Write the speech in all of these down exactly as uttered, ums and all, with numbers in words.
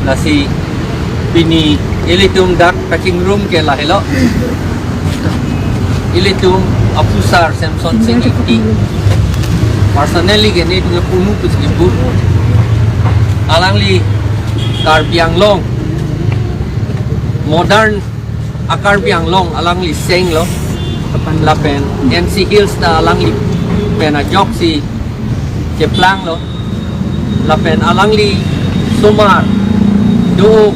Lasi pini ilitum dak kachingrum ke lahelo. Ilitum aphusar Samson Sing Ingti. Personally ke netum ke punu pusi kipu. Alangli Karbi Anglong modern a-Karbi Anglong alangli seng lo. Lapen N C Hills ta alangli pen ajoksi cheplanglo. Lapen alangli somar do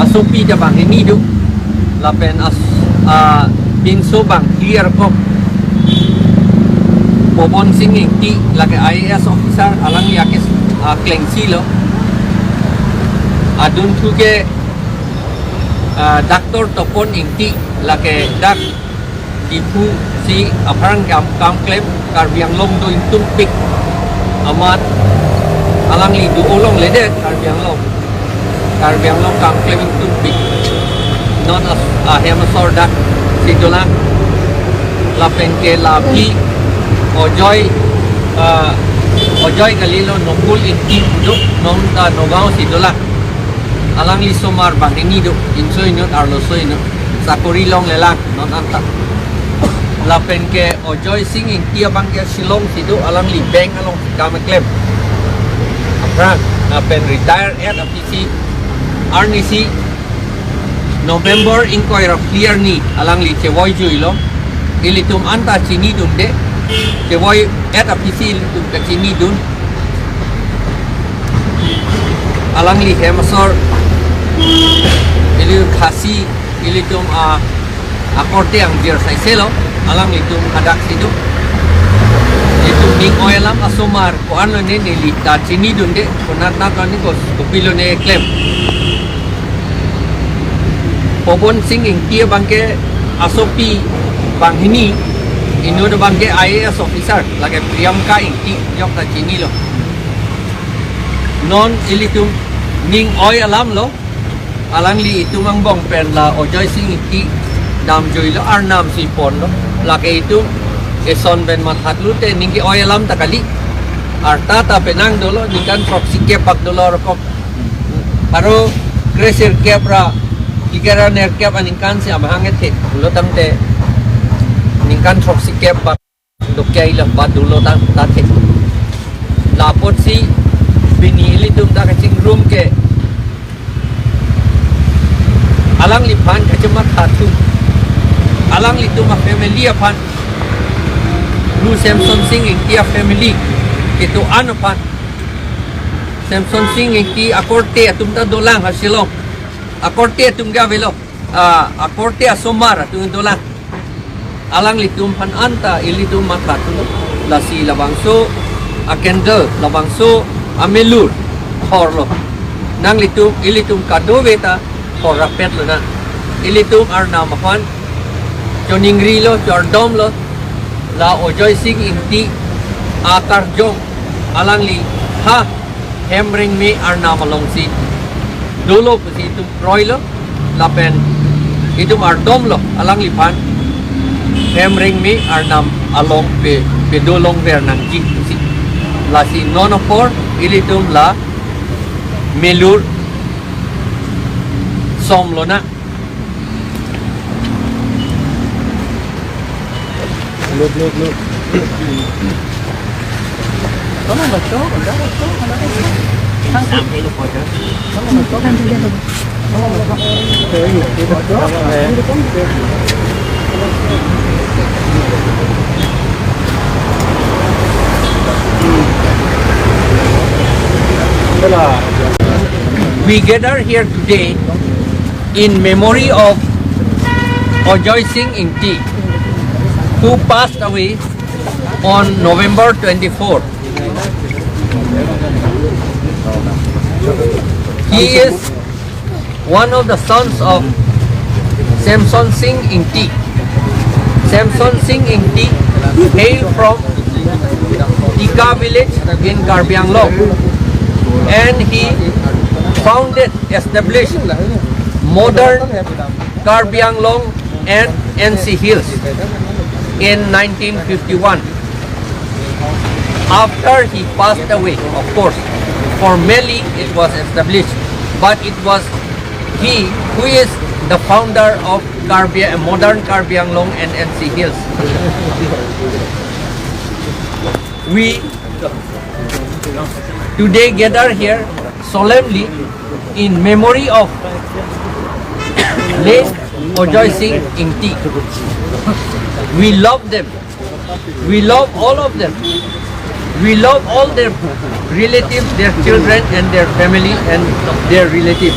asopi ta banghini do. Lapen as a bingso bang clear kok Pobon Sing Ingti lake I A S officer alangli akes aklengsi lo. Adunthu ke ah, Doctor Topon Ingti lake dak Diphu si aphrang kam kam klem Karbi Anglong do ingtungpik amat alangli do-o longledet Karbi Anglong. Karbi Anglong kam klem ingtungpik. Non as ahem asor dak si dolang. Lapen ke lapi Ojoy, ah, Ojoy kalilo Nokul Ingti do non ta Nagaon si dolang. Alangli somar banghini do, inso inut arloso inut, sakori longlelang non anta. Lapen ke Ojoy Sing Ingti abang ke Shillong si do, alangli bank along si kam keklem. Aphrang, lapen retire et aphi si, arnisi November ingkoi ra phli arni alangli chevoi juilo. Ilitum anta chinidunde, chevoi et aphi si ilitum kachinidun. Alangli hem asor, ili Khasi, ilitum a, akorte angjir saiselo, alanglitum hadak si do. Itum ning oi alam asomar, ko-an lone neli ta chinidunde, konat nat lone ko, kopi lone klem. Pobon Sing Ingti abang ke asopi banghini, inut abang ke I A S officer, lake Priyanka Ingti, jok ta chinilo. Non ilitum ning oi alam lo, alangli itum angbong pen la Ojoy Sing Ingti damjuilo, arnam si ponlo, lake itum eson pen mathatlote ning ke-oi alam ta kali. Arta ta penang dolo, ningkan throksi kep bak dolo rokok. Paro kresirkep ra, ikera nerkep aningkan si amahang ethe. Pulo tangte ningkan throksi kep bak dokai la ba dolo tang ta the. Lapot si pini ilitum ta kachingrum ke alangliphan kachematha thu. Alanglitum a family aphan. Lu Samson Sing Ingti a family kedo-an aphan. Samson Sing Ingti akorte atum ta dolang ha Shillong. Akorte atum ke avelo. Ah, akorte asomar atum dolang. Alanglitum aphan anta ilitum matha thulo. Lasi labangso a candle, labangso a melur thorlo. Nanglitum, ilitum kadokave ta thor rapetlo na. Ilitum arnam aphan choningrilo, chordomlo. La Ojoy Sing Ingti akarjong alangli ha Hemrengme arnam alongsi dolo pusi itum kroilo, lapen itum ardomlo alangliphan Hemrengme arnam along pe, pedo longver nangji pusi. Lasi non apor ilitum la melur somlo na. Look, look, look. We gather here today in memory of Ojoy Sing Ingti, who passed away on November twenty-four. He is one of the sons of Samson Sing Ingti. Samson Sing Ingti hail from Tika village in Karbi Anglong, and he founded, established modern Karbi Anglong and N C Hills in nineteen fifty-one. After he passed away, of course, Formally, it was established, but it was he who is the founder of Karbi, modern Karbi Anglong and N C Hills. We today gather here solemnly in memory of late Ajoy Singh Ingti. We love them. We love all of them. We love all their relatives, their children, and their family and their relatives.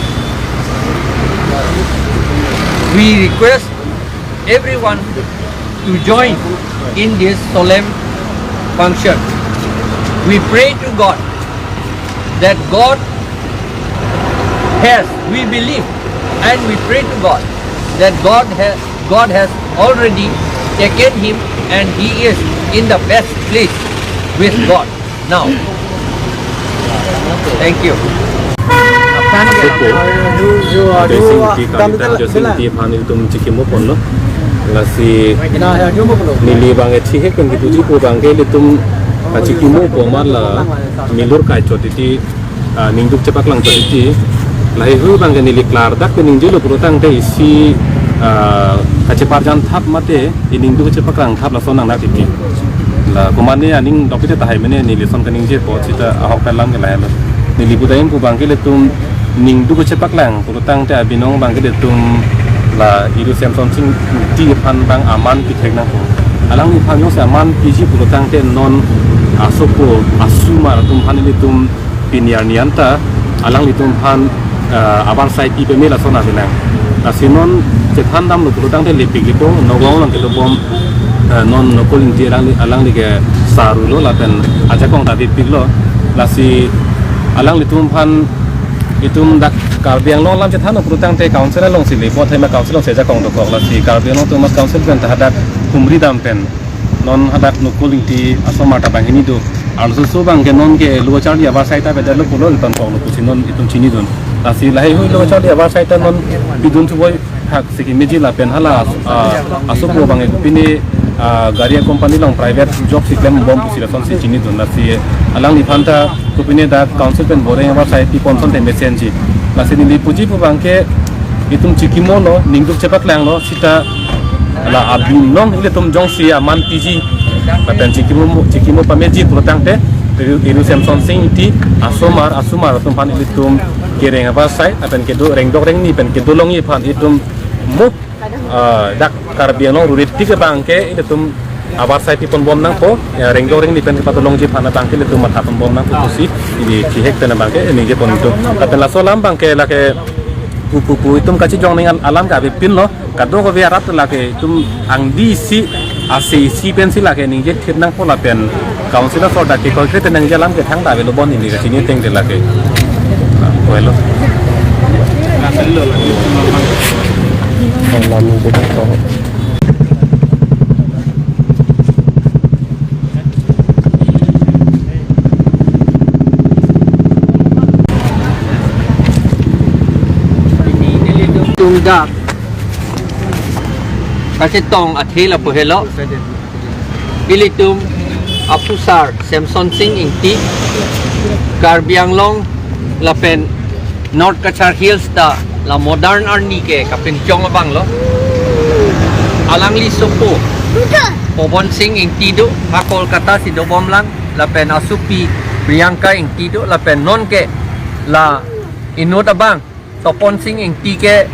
We request everyone to join in this solemn function. We pray to God that God has, we believe and we pray to God that God has, God has already taken him and he is in the best place with God now. Thank you. Ajoy Singh Ingti, Kalitai Ajoy Singh Ingti aphan ilitum chikimo ponlo. Lasi neli abang e thihek pen kipuji pu abang ke ilitum kachikimo pu amat la milur kaichot titi, ah, ningduk chepaklang chot titi. Laheihui abang ke neli klardak pen ningjelo pulo tangte isi, ah, kacheparjan thap mate iningduk chepaklang thap lason nangnak titi. La komatne aning dokite tahai mene neli lason kaningjepo seta ahok pen alam ke lahelo. Neli pudam pu abang ke ilitum ningduk chepaklang pulo tangte abinong abang ke ilitum la Iru Semson Singh Ingti aphan abang aman pithek nangpo. Alangliphan jongsi aman piji pulo tangte non asopo asomar atum aphan ilitum pini arni anta alanglitum aphan, eh, avarsai pi peme lason avelang. Lasi non chethan damlo pulo tangte lepiklo, Nagaon along kedobom, eh, non Nokul Ingti alangli, alangli ke sarulo lapen ajakong ta avepiklo. Lasi alanglitum aphan itum dak Karbi Anglong alam chethanlo pulo tangte council alongsi le, bo athema council alongsi ajakong dokok, lasi Karbi Anglong Autonomous Council pen ta hadak humri dam pen non hadak Nokul Ingti asomar ta banghini do. Arloso abang ke non ke lo acharli avarsai ta avedetlo pulo, ilitum koklo pusi non itum chinidun. Lasi laheihui lo acharli avarsai ta non pidun thuvoi hak si kimeji lapen hala as-, ah, asopo abang ke pine, ah, gari company along private job si klembom pusi lasonsi chinidun. Lasi alangliphan ta kopine dak council pen boreng avarsai pipon asonte mesenji. Lasi neli puji pu abang ke itum chikimolo, ningduk chepaklanglo, seta la abinong ilitum jongsi aman piji lapen chikimo, chikimo pameji pulo tangte Iru, Iru Semson Singh Ingti asomar, asomar atum aphan ilitum kereng avarsai lapen kedo rengdok rengni pen kedo longji aphan itum mo, ah, dak Karbi Anglong ruri tik abang ke ilitum avarsai piponbom nangpo, ya, rengdok rengni pen kepato longji aphan abang ke ilitum mathaponbom nangpo pusi neli thihek pen abang ke ningje pon itum. Lapen laso alam abang ke lake pu pu pu itum kachijong ning al-, alam ke avepinlo, kadokave arat lake itum angdi isi, ase isi pensi lake ningje thir nangpo lapen council asor dak ke konkret nangji alam ke thangta avelo bon neli kachini ateng te lake. Ah, avelo. Alam ningje thangta. Ilitum dak kachetong athe lapu helo. Ilitum aphusar Semson Singh Ingti, Karbi Anglong lapen North Cachar Hills ta la modern arni ke kapinchong abanglo. Alangli sopo Pobon Singh Ingti do, ha Kolkata si dobomlang, lapen asopi Priyanka Ingti do, lapen non ke la inut abang Topon Singh Ingti ke,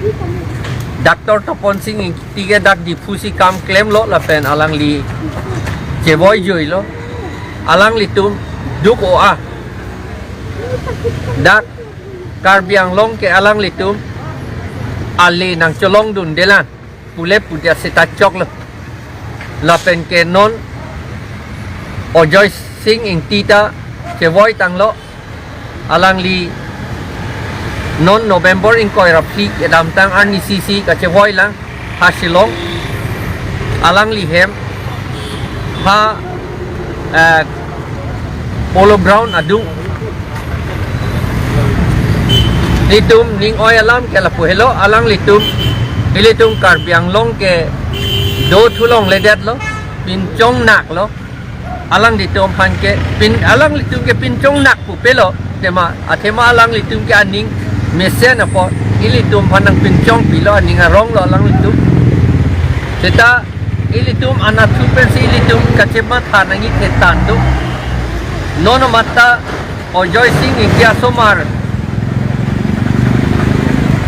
Doctor Topon Singh Ingti ke dak Diphu si kam klemlo lapen alangli chevoi juilo. Alanglitum duk o a. Dak Karbi Anglong ke alanglitum ale nangcholongdundelang pule pudia seta choklo. Lapen ke non Ajoy Singh Ingti ta chevoi tanglo. Alangli non November ingkoi ra phli kedamtang arni isi si kachevoilang ha Shillong. Alangli hem ha, eh, Polo Ground adung. Itum ning oi alam ke lapu helo, alanglitum, ilitum Karbi Anglong ke do thulongledetlo, pinchong naklo. Alanglitum aphan ke pin, alanglitum ke pinchong nak pu pelo, tema, athema alanglitum ke aning mesen apot ilitum aphan nangpinchong pilo, aning arong lo alanglitum. Seta ilitum anatthu pensi ilitum kachematha nangji thetan do. Non amat ta Ajoy Sing Ingti asomar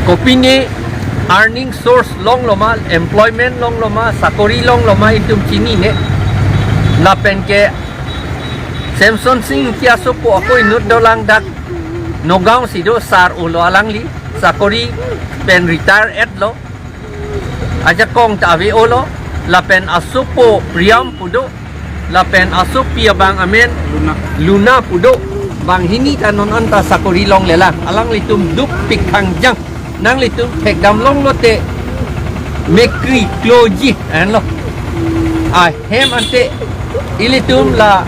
kopine earning source longlo ma, employment longlo ma, sakori longlo ma, itum chinine. Lapen ke Semson Sing Ingti asopo ako inut dolang, dak Nagaon si do, sar ulo alangli, sakori pen retire etlo. Ajakong ta ave-olo, lapen asopo Priyam pu do, lapen asopi abang amen Luna. Luna pu do, banghini ta non anta sakori longlelang, alanglitum dukpik thangjang, nanglitum thekdam longlote mekri kloji anlo. Ahem ante ilitum la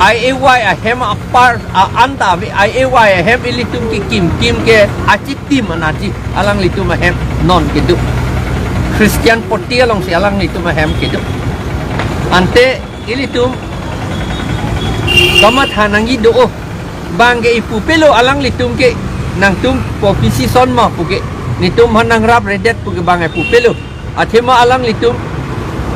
I A Y ahem apar a anta ave, I A Y ahem ilitum kekim kim ke achitim anaji, alanglitum ahem non kedo. Christian Party alongsi alanglitum ahem kedo. Ante ilitum kamatha nangji do, o. Bang ke ipu pelo alanglitum ke, nangtum opposition ma pu ke, netum aphan nangrap redet pu ke bang ipu pelo. Athema alanglitum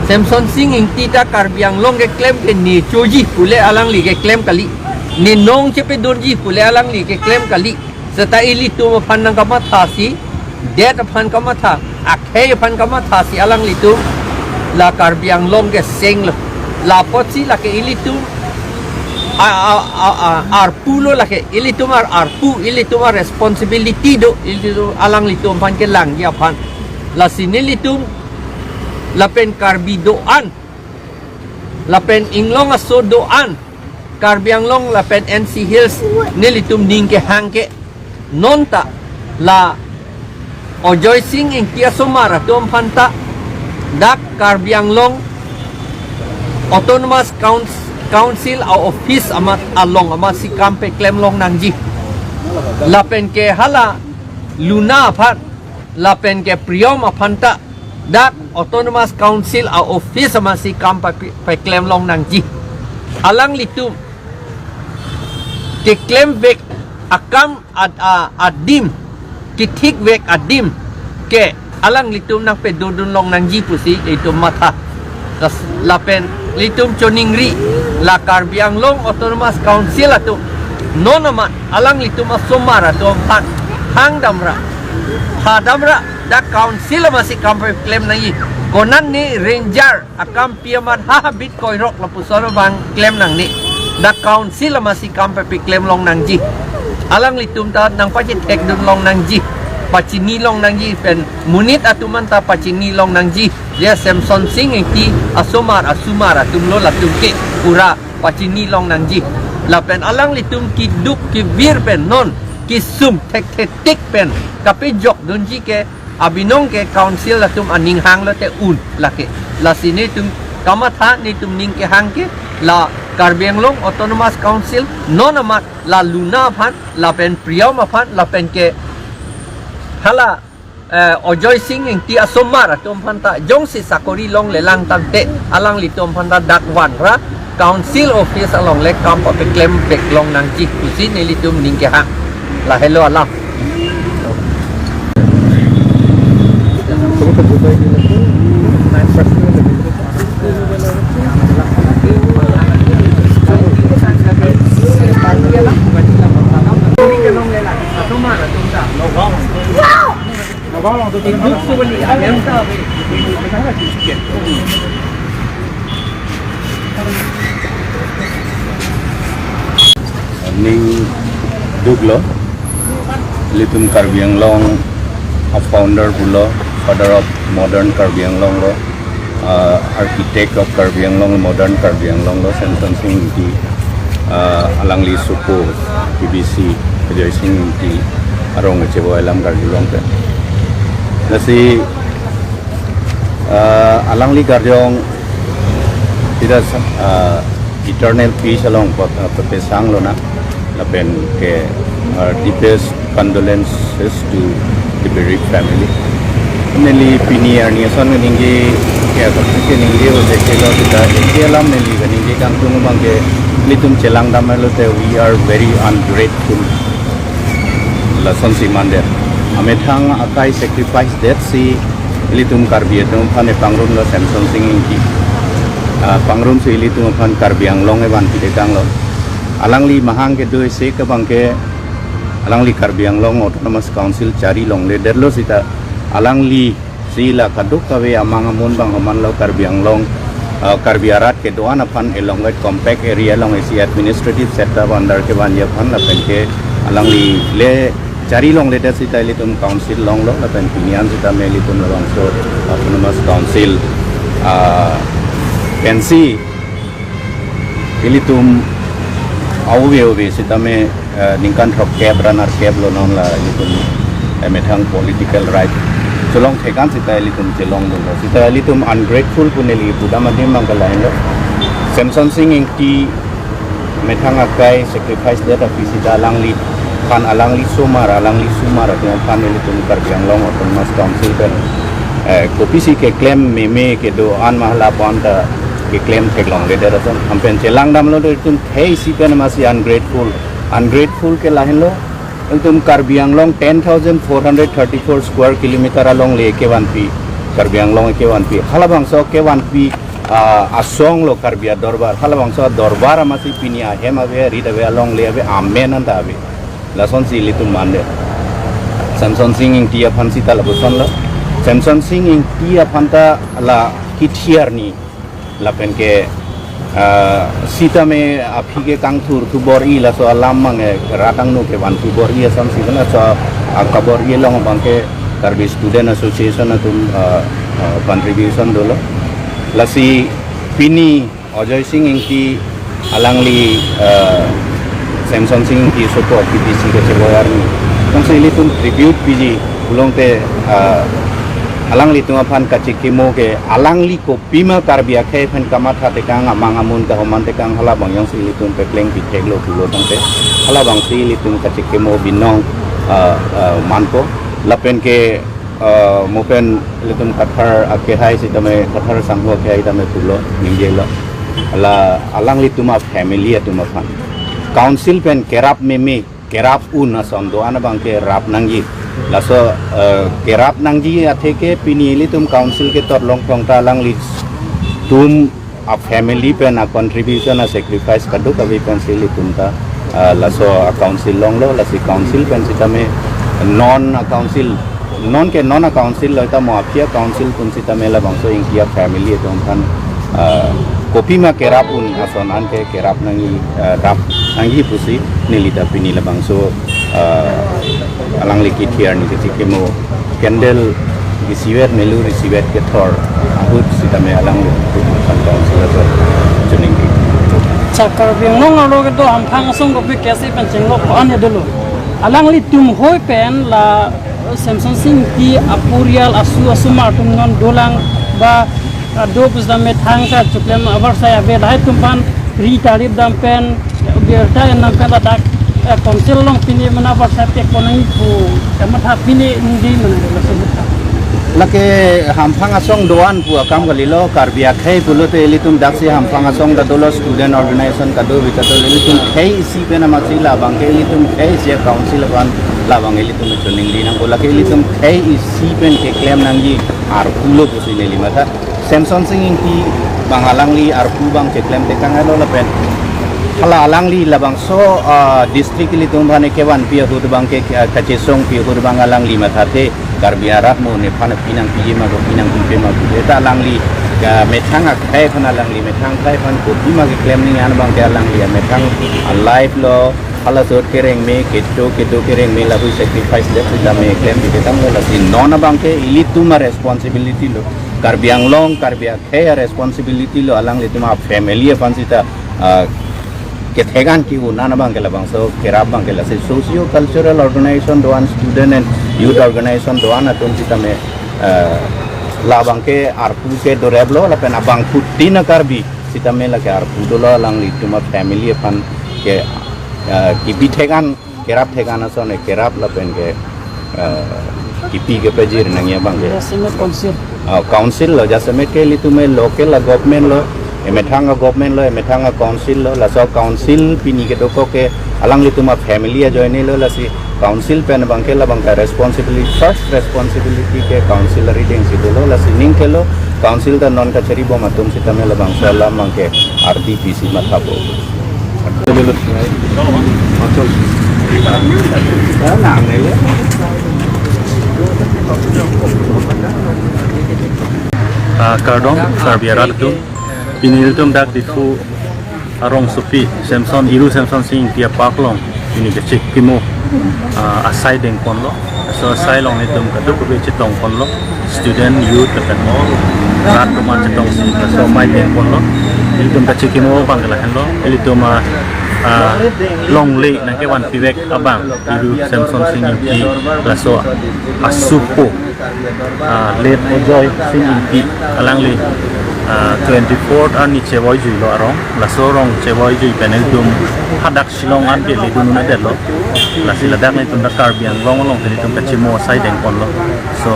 Semson Sing Ingti ta Karbi Anglong keklem ke ne choji pule alangli keklem kali, ne nong chepedunji pule alangli keklem kali. Seta ilitum aphan nangkamathasi, det aphan kamatha, akhei aphan kamathasi alanglitum la Karbi Anglong ke senglo. Lapotsi lake ilitum a, a, a, a, arpu lo lake, ilitum ar arpu, ilitum ar responsibility do, ilitum alanglitum aphan kelangji aphan. Lasi nelitum lapen Karbi do-an, lapen inglong aso do-an, Karbi Anglong lapen N C Hills nelitum ning kehang ke, non ta la Ajoy Sing Ingti asomar atum aphan ta dak Karbi Anglong Autonomous Couns-, Council a-office amat along amatsi kam peklem long nangji. Lapen ke hala Luna aphan, lapen ke Priyam aphan ta dak Autonomous Council a-office amatsi kam pa-, peklem long nangji. Alanglitum keklemvek akam ad-, a-, adim, kethikvek adim ke alanglitum nangpedodun long nangji pusi itum matha. Las-, lapen ilitum choningri, la Karbi Anglong Autonomous Council atum non amat alanglitum asomar atum aphan hangdamra, hadamra, dak council amatsi kam peklem nangji. Konane ranger akampi amat ha habit koirok lapuson abang klem nangne. Dak council amatsi kam peklem long nangji. Alanglitum ta nangpachethekdun long nangji, pachini long nangji pen monit atum anta pachini long nangji. Je Semson Sing Ingti asomar asomar atum lo latum ke pura pachini long nangji. Lapen alanglitum keduk kevir pen non kesum thekthetik pen kapejokdunji ke abinong ke council atum aning hanglote un lake. Lasi netum kamatha, netum ning kehang ke la Karbi Anglong Autonomous Council non amat la Luna aphan, lapen Priyam aphan, lapen ke hala, eh, Ajoy Sing Ingti asomar atum aphan ta jongsi sakori longlelang tangte alanglitum aphan ta dak vanra council office along le kam papeklemvek long nangji pusi nelitum ning kehang. Lahelo alam. Ning duklo, ilitum Karbi Anglong a-founder pulo, father of modern Karbi Anglong lo, uh, architect of Karbi Anglong, modern Karbi Anglong lo, Semson Sing Ingti, uh, alangli sopo P B C, Ajoy Sing Ingti arong kachevoi alam karjulongte. Lasi, uh, alangli karjong sida, uh, eternal peace along pa-, uh, papesang lonang. Lapen ke, uh, deepest condolences to the bereaved family. Neli pini arni ason ningje, ya, ningje ode kelo sita, eke alam neli ningje kangtung abangke ilitum chelangdam lote, we are very ungrateful. Lasonsi mande. Amethang akai sacrifice det si ilitum Karbi atum aphan pangrum lo Semson Sing Ingti. Ah, pangrum si ilitum aphan Karbi Anglong evan pidekang lo. Alangli mahang kedo isi ke abangke alangli Karbi Anglong Autonomous Council chari longle detlo sita alangli si la kadokave amang amun abang homan lo Karbi Anglong, ah, Karbi arat kedo-an aphan along with compact area along isi administrative setup under kevangji aphan lapen ke alangli le chari longle det sita ilitum council longlo lapen pini an sitame ilitum labangso Autonomous Council, ah, pensi ilitum ove ove sitame, eh, ningkan throkkep ra nerkep lo non la ilitum, eh, methang political right chelong thekan sita ilitum chelongdunlo. Sita ilitum ungrateful pu neli pudam adim abangke lahenlo. Semson Sing Ingti methang akai sacrifice det aphi sita alangliphan, alangli osomar, alangli osomar atum aphan ilitum Karbi Anglong Autonomous Council pen, eh, kopisi keklem meme kedo-an ma hala aphan ta keklem theklongle det ason. Anpen chelangdamlo de itum khei isi pen amatsi ungrateful. Ungrateful ke lahenlo. Itum Karbi Anglong ten thousand four hundred thirty-four square kilometer alongle kevanpi. Karbi Anglong kevanpi. Halabangso kevanpi, ah, asong lo Karbi adorbar. Halabangso adorbar amatsi pini ahem ave, arit ave, alongle ave, amen anta ave. Lasonsi ilitum mande. Semson Sing Ingti aphan sita labusonlo. Semson Sing Ingti aphan ta la kethe arni lapen ke, ah, sitame aphi ke kangthurthu bor-i laso alam abangke rat angno kevanpi bor-i asonsi, laso akabor-i along abangke Karbi Student Association atum, ah, ah, contribution dolo. Lasi pini Ajoy Sing Ingti alangli, ah, Semson Sing Ingti sopo P P C kacheboi arni. Langsung ilitum tribute piji pulote, ah, alanglitum aphan kachekimo ke alangli kopima Karbi akhei aphan kamatha tekang, amang amun kahoman tekang, halabang jongsi ilitum pekleng pitheklo pulo tangte, halabangsi ilitum kachekimo binong, ah, ah, manpo. Lapen ke, ah, mo pen ilitum Kathar akehai sitame, Kathar sangho akehai tame pulo, ningjelo. La alanglitum a family atum aphan council pen kerap meme, kerap un ason do-an abangke rap nangji. Laso, eh, kerap nangji atheke pini ilitum council ketot longpong ta alanglitum a family pen a contribution a sacrifice kadokave pensi ilitum ta, eh, laso a council longlo, lasi council pen sitame non a council, non ke non a council lo ta mo aphi a council pen sitame labangso Ingti a family atum aphan, ah, kopima kerap un ason anke kerap nangji, ah, rap nangji pusi neli ta pini labangso, ah, alangli kethe arni kachekimo candle isivet melu isivet kethor ahut sitame alangli council aso chuning di. Cha Karbi Anglong arlo kedo hamphang asong kopi kesi pen chenglo ko-an ya dolo. Alanglitum hoi pen la Semson Sing Ingti apurial asu asomar atum non dolang ba, ah, do pusitame thangta chuklem abar sai ave lahai atum aphan ri tarip dam pen, birta en dam pen ladak, eh, council along pini mena abar sai pek ponang pu, eh, matha pini ningje mena laso birta. Lake hamphang asong do-an pu akam kalilo, Karbi akhei pulote ilitum daksi hamphang asong ta dolo, student organization kadokave ta dolo, ilitum khei isi pen amatsi labangke ilitum khei isi a council aphan labang ilitum chuning di nangpo, lake ilitum khei isi pen keklem nangji arpu lo pusi neli matha. Semson Sing Ingti abang alangli arpu abang cheklem tekang alo lapen hala alangli labangso, ah, district ilitum aphan kevanpi ahut abangke, ah, kachesongpi ahut abang alangli mathathe Karbi arat mo nephan pi nangpiji ma ko pi nangpipe ma ko. Eta alangli, ah, methang akhei aphan, alangli methang akhei aphan kopima keklem nangji an abangke alangli methang a life lo, halaso kereng me, kecho kedo kereng me, lahui sacrifice det sitame klem di ketang lo, lasi non abangke ilitum a responsibility lo. Karbi Anglong, Karbi akhei a responsibility lo, alanglitum a family aphan sita, ah, kethekan ke-un an abangke labangso kerap abangke, lasi socio cultural organization do-an, student and youth organization do-an atum sitame, ah, labangke arpu kedo rep lo, lapen abangphutin a Karbi sitame lake arpu dolo, alanglitum a family aphan ke, ah, kebi thekan, kerap thekan ason, eh, kerap lapen ke, eh, Kipi kepajir nangji abang ke. Jasemet council. Ah, council lo, jasemet ke ilitum local a government lo, emethang a government lo, emethang a council lo, laso council pini kedokok ke alanglitum a family ajoine lo, lasi council pen abang ke labang ke responsibility, first responsibility ke council arideng si dolo, lasi ning ke lo council ta non kachari bom atum sitame labangso alam abang ke R D P C matha bo. Ah, kardom, Karbi arat atum. Pini ilitum dak Diphu arongsopi Semson, Iru Semson Sing Ingti a park along pini kachikimo, ah, asai dengponlo. So asai along ilitum kadokave chetongponlo. Student, youth, lapen all rat atum an chetongsi, laso amei dengponlo. Ilitum kachikimo abang ke lahenlo. Ilitum, ah, ah, longle nangkevan pivek abang Iru Semson Sing Ingti, laso asupo, ah, late Ajoy Sing Ingti, alangli, ah, twenty-fourth arni chevoijuilo arong, laso arong chevoijui pen ilitum hadak Shillong an ke ledun un-edetlo. Lasi ladak nelitum dak Karbi Anglong along nelitum kachimo asai dengponlo. So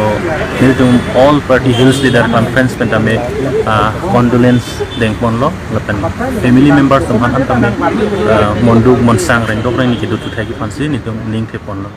nelitum all party Hills Leader Conference pen tame, ah, condolence dengponlo, lapen family members atum aphan tame, ah, monduk monsang rengdok rengni kedo thuthai aphansi nelitum ning theponlo.